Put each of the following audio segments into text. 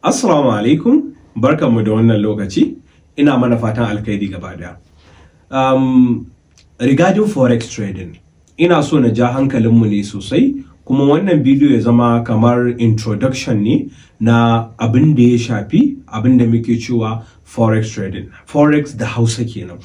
Assalamu alaikum, barkanmu da wannan lokaci, ina mana fatan alkhairi gaba daya. Regarding forex trading, ina so na ja hankalinmu ne sosai, kuma wannan bidiyo ya zama kamar introduction ne na abin da ya shafi abin da muke cewa forex trading. Forex da Hausa kenan.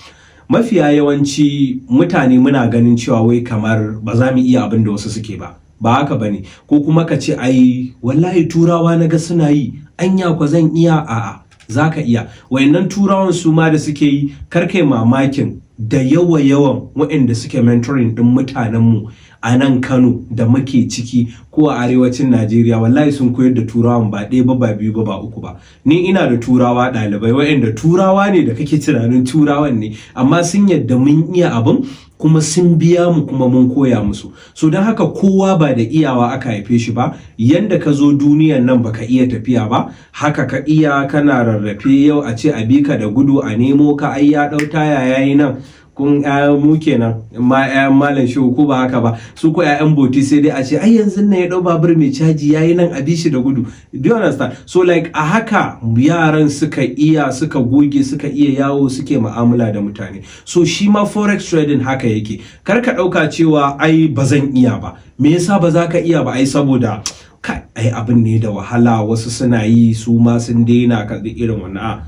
Mafiya yawanci mutane muna ganin cewa wai kamar ba za mu iya abin da wasu suke ba. Ba haka bane, ko kuma ka ce, "Ai wallahi Turawa na ga suna yi, anya ko zan iya?" A'a, za ka iya. Wayannan Turawan su ma da suke yi, kar kai mamakin da yawa yawan waɗanda suke mentoring ɗin mutanenmu a nan Kano da muke ciki ko a arewacin Najeriya, wallahi sun koyar da Turawan ba ɗaya ba, ba biyu ba, ba uku ba. Ni ina da Turawa ɗalibai waɗanda Turawa ne da kake tunanin Turawan ne, amma sun yadda mun iya abin kuma sun biya mu kuma mun koya musu. So don haka, kowa ba da iyawa aka haife shi ba. Yanda ka zo duniyan nan baka iya tafiya ba, haka ka iya kana rarrafe. Yau a ce a bi ka da gudu a nemo ka, ai ya ɗau taya yayi nan. Kun ƴaƴan mu kenan ma, ƴaƴan Malam Shehu, ko ba haka ba? Su ko ƴaƴan boti, sai dai a ce, "Ai yanzu nan ya ɗau babur mai caji yayi nan, a bi shi da gudu." Do you understand? So like a haka yaran suka iya, suka goge, suka iya yawo, suke mu'amala da mutane. So shi ma forex trading haka yake. Kar ka ɗauka cewa, "Ai ba zan iya ba." Me yasa ba za ka iya ba? Ai saboda kai, ai abin ne da wahala, wasu suna yi su ma sun daina ka, irin wannan.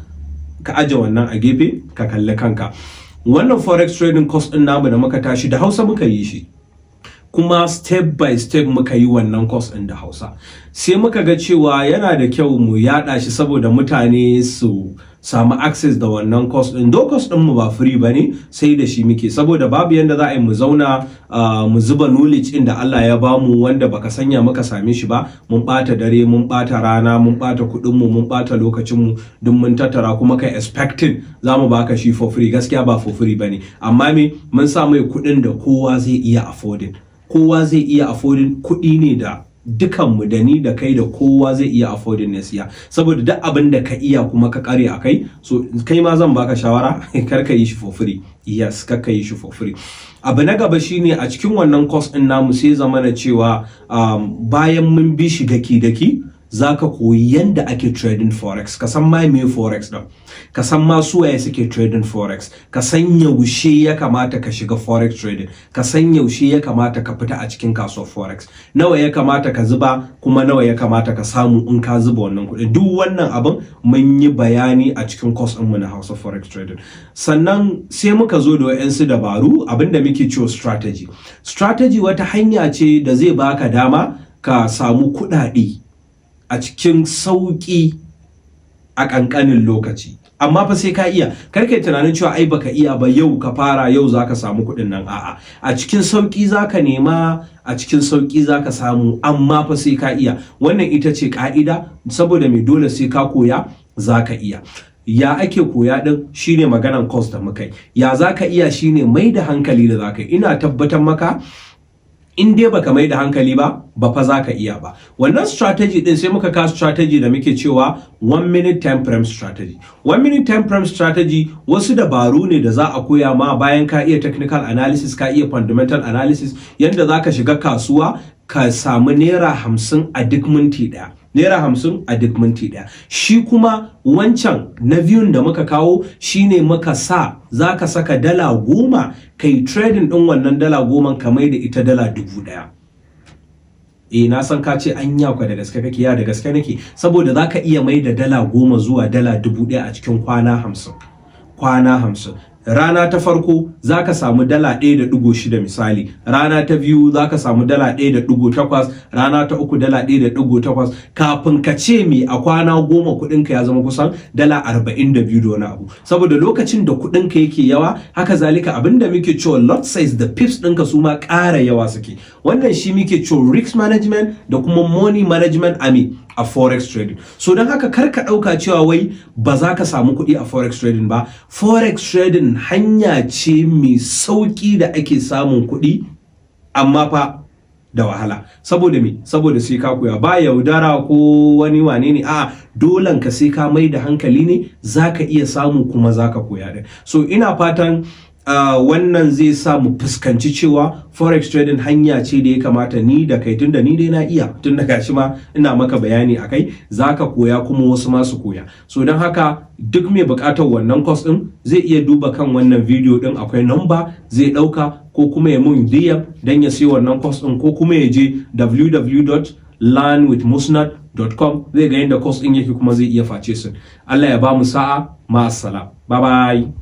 Ka aje wannan a gefe, ka kalli kanka. Wannan forex trading course din namu da muka tashi, da Hausa muka yi shi, kuma step by step muka yi wannan course din da Hausa. Sai muka ga cewa yana da kyau mu yada shi saboda mutane su samu access da wannan course din. Do course din mu ba free bane, sai da shi muke, saboda babu yanda za a yi mu zauna mu zuba knowledge din da Allah ya bamu, wanda baka sanya muka same shi ba. Mun bata dare, mun bata rana, mun bata kuɗin mu, mun bata lokacin mu, duk mun tattara, kuma kai expecting za mu baka shi for free. Gaskiya ba for free bane, amma me mun sa mai kuɗin da kowa zai iya affording. Kowa zai iya affording, kuɗi ne da dukanmu, da ni da kai da kowa, zai iya affording na siya, saboda duk abin da ka iya kuma ka kare a kai. So kai ma zan baka shawara, kar ka yi shi for free. Yes, kar ka yi shi for free. Abu na gaba shine, a cikin wannan course din namu, sai zama na cewa bayan mun bi shi daki daki, za ka koyi yanda ake trading forex, ka san ma me forex din, ka san ma su waye suke trading forex, ka san yaushe ya kamata ka shiga forex trading, ka san yaushe ya kamata ka fita a cikin kasuwar forex, nawa ya kamata ka zuba, kuma nawa ya kamata ka samu in ka zuba wannan kuɗi. Duk wannan abin mun yi bayani a cikin course ɗinmu na Hausa Forex Trading. Sannan sai muka zo da wa'yansu dabaru, abinda muke cewa strategy. Strategy wata hanya ce da zai baka dama ka samu kuɗaɗe a cikin sauƙi a ƙanƙanin lokaci, amma fa sai ka iya. Kar kai tunanin cewa ai baka iya ba, yau ka fara, yau zaka samu kuɗin nan. A'a, a cikin sauƙi zaka nema, a cikin sauƙi zaka samu, amma fa sai ka iya. Wannan ita ce ka'ida, saboda mai dole sai ka koya zaka iya. Ya ake koya din shine maganan course da muka yi. Ya zaka iya shine mai da hankali da zaka yi. Ina tabbatar maka, in dai baka mai da hankali ba, ba fa za ka iya ba. Wannan strategy din, sai muka ka strategy da muke cewa 1 minute time frame strategy. 1 minute time frame strategy wasu dabaru ne da za a koya ma bayan ka iya technical analysis, ka iya fundamental analysis, yanda za ka shiga kasuwa ka samu ₦50 a duk minti ɗaya, ₦50 a duk minti ɗaya. Shi kuma wancan na biyun da muka kawo shine muka sa za ka saka $10, kai trading ɗin wannan $10, ka mai da ita $1000. Eh, na san ka ce, "Anya kwa da gaske kake?" Ya, da gaske nake, saboda za ka iya mai da $10 zuwa $1000 a cikin kwana 50. Kwana 50, rana ta farko za ka samu $1.6 misali, rana ta biyu za ka samu $1.8, rana ta uku $1.8. Kafin ka ce me, a kwana 10 kuɗinka ya zama kusan $42 da wani abu. Saboda lokacin da kuɗinka yake yawa, haka zalika abinda muke cewa lot size da pips ɗinka su ma ƙara yawa suke. Wannan shi muke cewa risk management da kuma money management a me, a forex trading. So don haka, kar ka ɗauka cewa wai ba za ka samu kuɗi a forex trading ba. Forex trading hanya ce mai sauƙi da ake samun kuɗi, amma fa da wahala. Saboda me? Saboda sai ka koya. Ba yaudara ko wani wane ne, a dolan ka sai ka mai da hankali ne zaka iya samu kuma zaka koya din. So ina fatan Wannan zai sa mu fuskanci cewa forex trading hanya ce da ya kamata ni da kai, tunda ni dai na iya, tun da gashi ma ina maka bayani akai, zaka koya kuma wasu ma su koya. So don haka duk mai bukatar wannan course din zai iya duba kan wannan video din, akwai number, zai dauka ko kuma ya mun DM dan ya siyo wannan course din, ko kuma ya je www.learnwithmusnad.com, zai ga yadda course din yake kuma zai iya face su. Allah ya ba mu sa'a. Ma'assalam, bye bye.